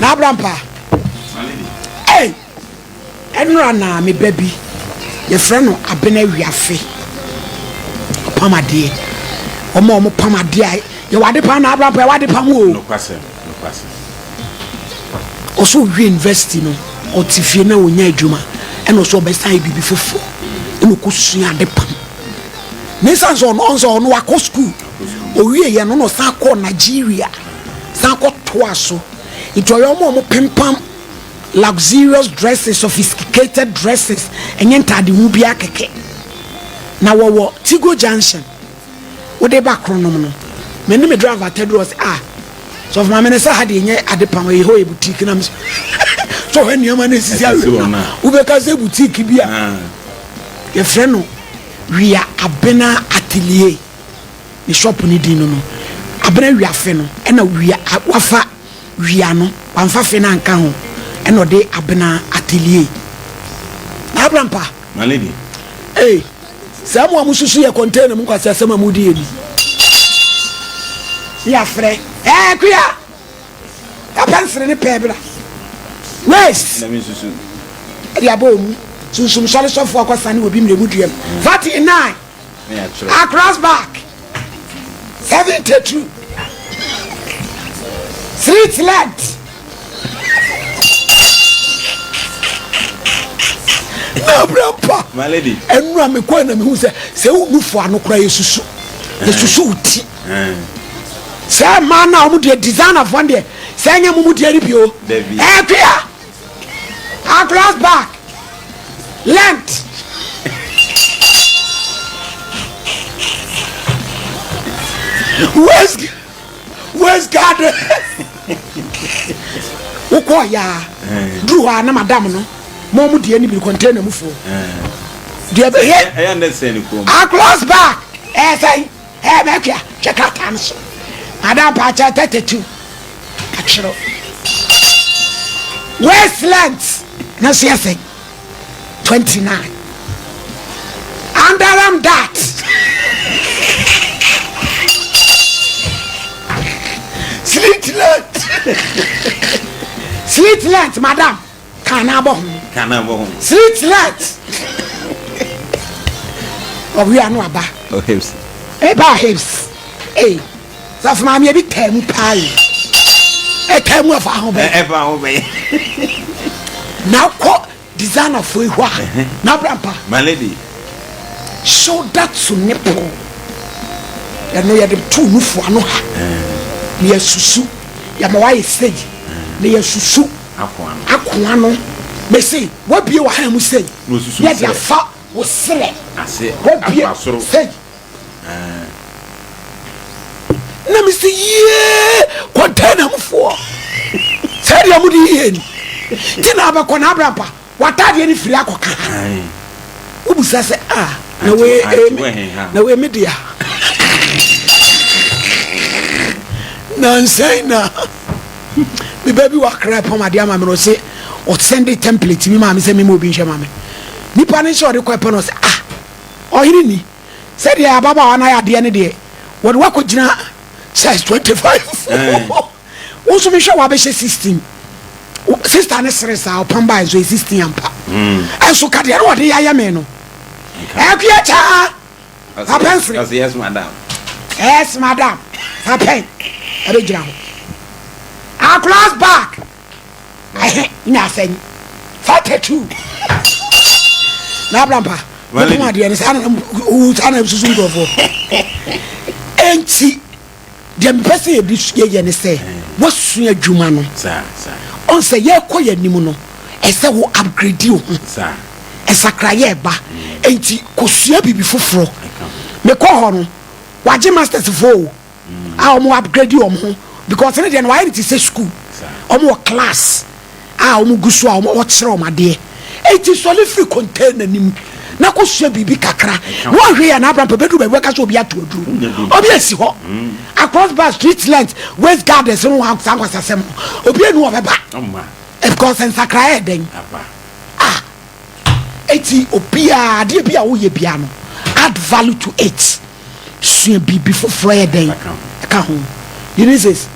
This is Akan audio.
Na abrampa. Ei! Ɛnora na me ba bi, yɛfrɛ no Abena Wiafe. Ɔpam adeɛ. Wɔn a wɔpam adeɛ a, yɛwɔ ade pam na abrampa yɛwɔ ade pam o. Nokwasɛm, nokwasɛm. Ɔsɛ owie university no, ɔte fie na ɔnya adwuma, ɛna ɔsɛ ɔbɛsan ayɛ biribi foforɔ, ɛna ɔkɔsua ade pam. Na ɛsiane sɛ ɔno, ɔn sɛ ɔno wakɔ school, owie yɛ no na ɔsan kɔɔ Nigeria, san kɔtoa so. Nti ɔyɛ wɔn a wɔpempam luxurious dresses, sophisticated dresses, ɛnyɛ ntaade hu biara kɛkɛ. Na wɔwɔ Tigo Junction, wode ba Kronom no, me ne me driver ataduru ɔsɛ ah, sɔfo maame ne sɛ ha deɛ nyɛ ade pam, ɛyɛ hɔ yɛ boutique na mesɛ sɛ ɔhwɛ nneɛma no esisi awie no, wobɛka sɛ boutique bi a yɛfrɛ no Wia Abena Atelier. Ne shop no din no no Abena Wiafe no ɛna wia wafa wia no wamfa fe no anka ho ɛna ɔde Abena Atelier na Abrampa. My lady. Ei saa mo a mo susu yɛ container mu nkwasi asɛm a mo di yɛ ni ne yafrɛ ɛɛ kuya apɛnsere ne pɛɛ bra waste ɛde abɔ ɔmu sunsum sɔre sɔfoɔ akɔsane wɔ bi mmerɛ mu duam 49. Across back 72 Street length na abira mpa ɛnu a mekɔ na mehu sɛ sɛ wo nufu ano kora yɛsusu yɛsusu wo ti sɛ mmaa no a wɔn deɛ designerfoɔ deɛ sɛ ɛnyɛ mo mu deɛ no bio ɛɛkua Across back length. Waist waist guard. Wokɔ ya duru hɔ a na madam no mo mo deɛ ni bi container mu foɔ. Deɛ bɛyɛ. Ɛyɛ ne sɛn ne kurom. Across back ɛyɛ sɛn ɛyɛ mɛkua hwɛ krataa no so. Madam paakyɛ 32. Atwerɛ waist length no nso yɛ sɛn? 29 underarm dart slit length slit length madam kan na abɔ ho kan na abɔ ho slit length ɔwia no aba oh hips eba hips ee. Safo maame ebi taa mu paa yi. Ɛtaa mu ɛfa ho bɛn. Ɛfa ho bɛn. Na kɔ designer fo yi hɔ a. Na abrampa. My lady. Shoulder to nipple. Ɛno yɛde to nufu ano ha. Na yɛsusu. Yɛma wayɛ sei. Na yɛsusu. Akoa no. Mese wabie wɔ ha mu sei. Yɛde afa wo serɛ. Wabie sei. Na mese yie container mufoɔ sɛdeɛ mode yie ni nti na abɛkɔ na abrampa w'ataadeɛ no firi akɔka ha wobusa sɛ a ah, na wei eh, na wei me dea nansɛn na me ba bi wɔ akra pam adeɛ ama me no ɔse ɔsɛnde template mi maa me sɛ mema obi nhwɛ ma me nipa no nhyɛ ɔde kɔ ɛpɛ no ɔsɛ ah ɔhene ni Sɛdeɛ ababaawa no ayɛ adeɛ no deɛ, wɔde wo akɔgyina size 25. Wo nso mehwɛ wabɛhyɛ 16. Sista no sere saa, ɔpam baa nso yɛ 16 ampa. Ɛnso ka deɛ no wɔde yɛayɛ me no. Ɛkuya kyaa, apɛnsere. Yes madam. Yes madam, apɛn, ɛbɛgyina hɔ. Across back. Ɛhɛ nya asɛn 42. Na abrampa mepom adeɛ no saa na wowu saa na susu nkurɔfoɔ. Enti deɛ mepɛ sɛ yɛde yɛyɛ ne sɛ woasua adwuma no ɔn sɛ yɛkɔ yɛn anim no ɛsɛ wo upgrade wo ho ɛsakraeɛ ɛba enti kɔsua biribi foforɔ. Mekɔ hɔ no wagye masters foɔ o a wɔn upgrade wɔn ho because ne deɛ no wayɛ no te sɛ school wɔn wɔ class a wɔn gu so a wɔn wɔkyerɛ wɔn adeɛ eti sɔle firi container nim na kɔ sua biribi kakra na wɔhwɛ yɛ na abira mpɛ bɛduru baabi wɔka sɛ obi ato aduro obi esi hɔ across bar street length waste gardens no wɔn saa nkwasasɛm no obi enu ɔbɛba because nsakra yɛ dɛn ah eti obiara adeɛ bi a woyɛ biara no add value to it. Sua biribi foforɔ yɛ dɛn ka ho. Ulysses.